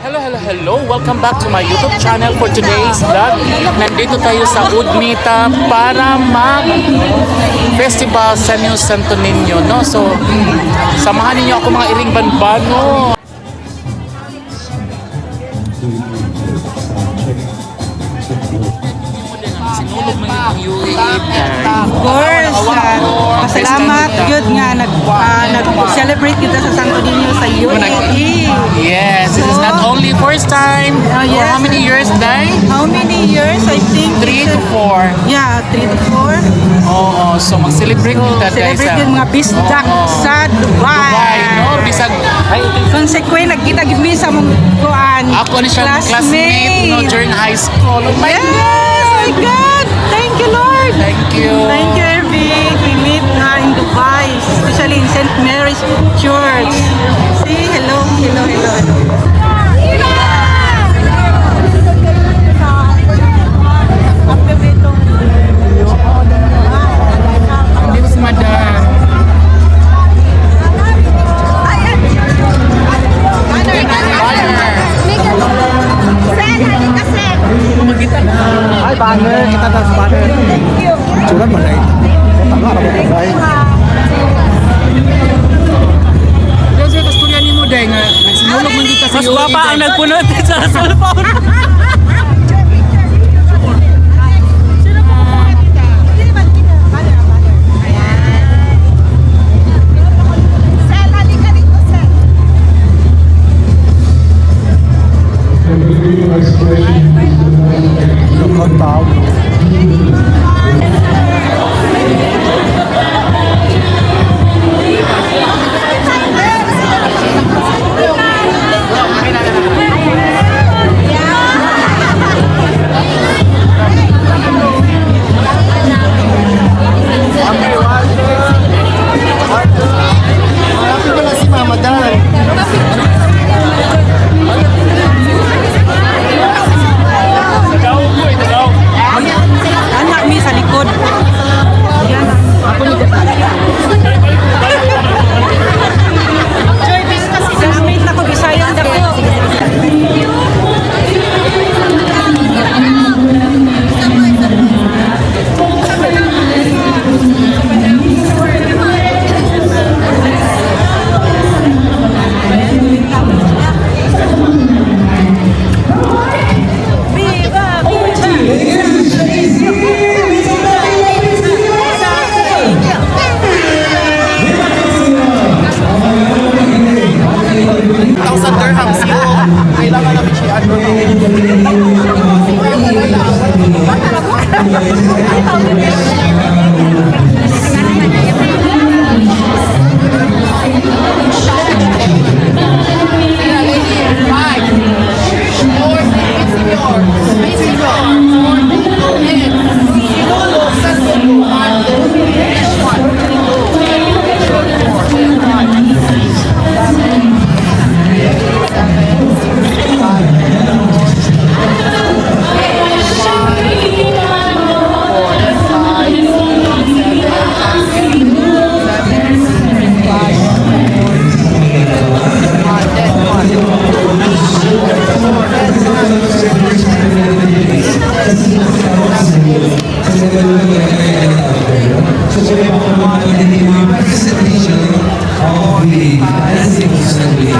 Hello, hello, hello! Welcome back to my YouTube channel. For today's vlog, nandito tayo sa Udmita para mag festival sa New Santo Niño, no? So, samahan ninyo ako, mga iring banbano. Sinulog man yung UAE. Of course, pasalamat gyud nga nag-celebrate kita sa Santo Niño sa UAE. Yes, this is not only first time. Oh, For yes. how many years, Day? How many years? I think 3 it's to 4. Yeah, 3 to 4. Oo, so mag-celebrate kita guys. Celebrate yung mga bisdak sa Dubai. Dubai, no? Bisag Consequent, nagkita gid mi sa mong kuan. Ako ni siyang classmate, no, during high school. Oh my Yes, my God! Thank you, Lord! Thank you. Thank you, Irving. We meet in Dubai, especially in St. Mary's Church. See, hello, hello, hello, hello. Dito si Madam. Banner. Ay, banner. Kita tayo sa banner. Tsura man ay. Tama, ra mo bay. Diyan siya kasturya ni mo, Day, nga nagsinulog man kita sa Mas UAE. gwapa ang nagpunot sa cellphone. Daghan tao. Hanapin ko lang si Mama Dan. Anak mi sa likod. Yan. Classmate na ko, Bisayang dako. Viva! Viva! Thousand dirhams yun. Kailangan namin siya ano. Presentation of the Dancing Assembly.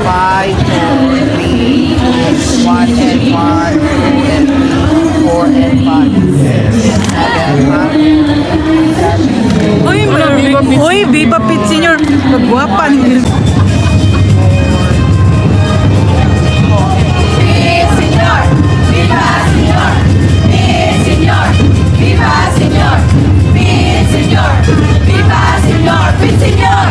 Five, four, three, two, one, and one, two, and three, four, and five, six, seven, Uy, uy, Viva Pit Senior. Magwapa ni Señor, viva señor, mi señor, viva señor, mi señor, viva señor, mi señor.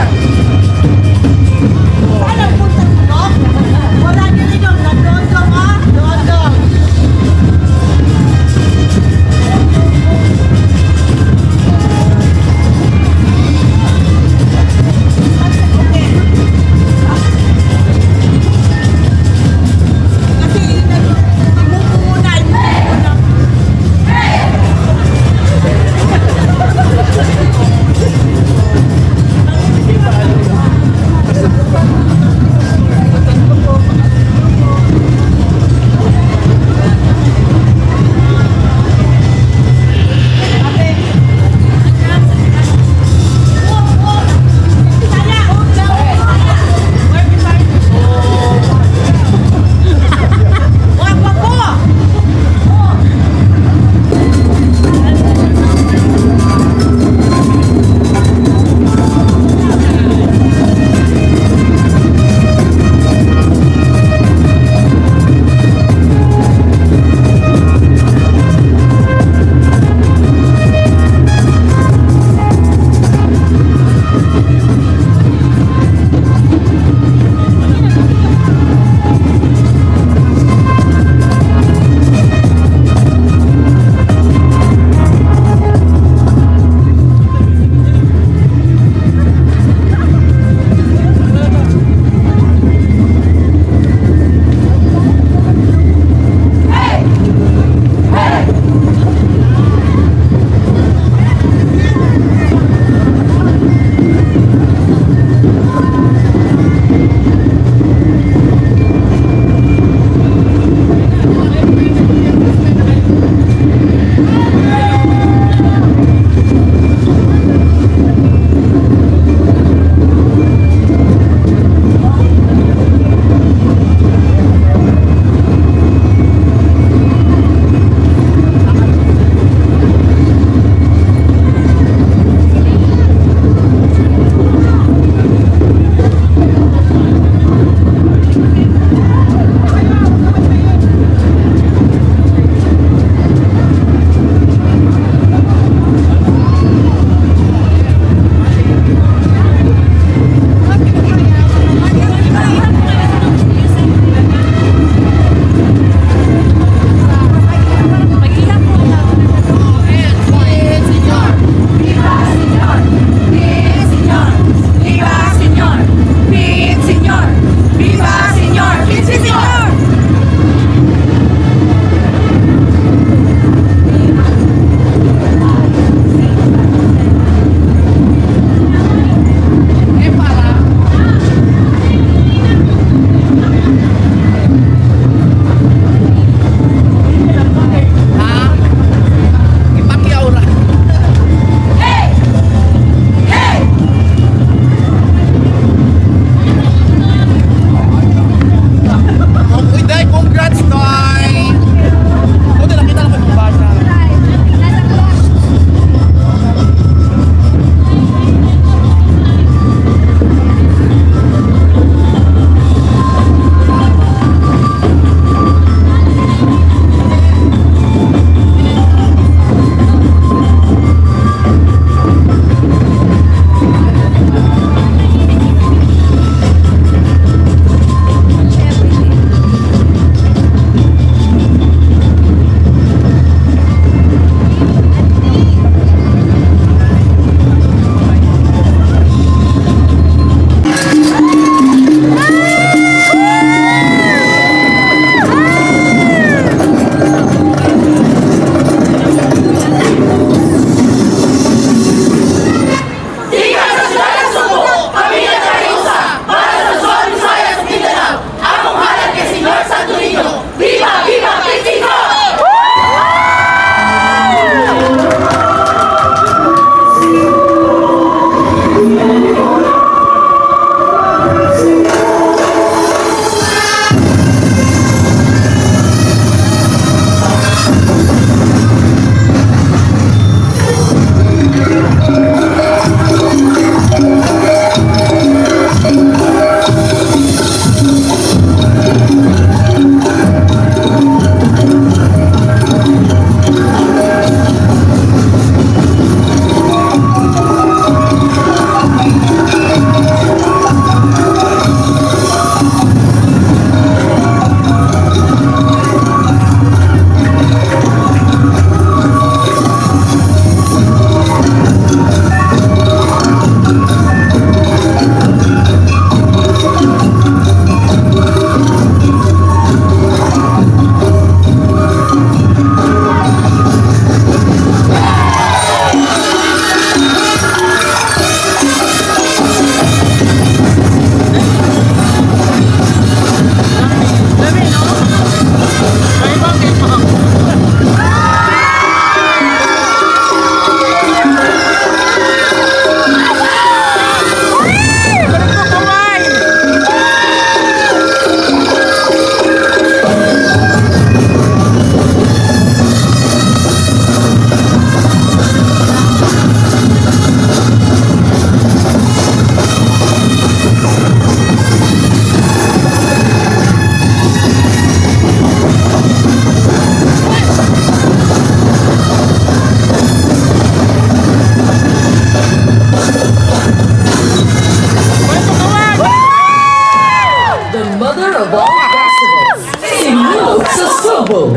of all festivals, Sinulog sa Sugbo.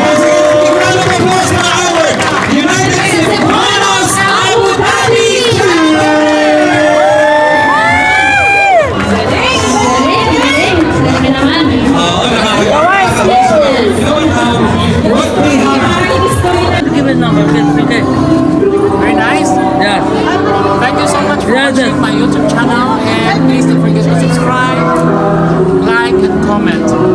Once again, a big round of applause for our United Cebuanos Abu Dhabi chapter! Oo, nakakatawa. You know what, what we have Give it number. Okay. Very nice. Yeah. Thank you so much for Yeah. watching my YouTube channel, and please don't forget to subscribe, like, and comment.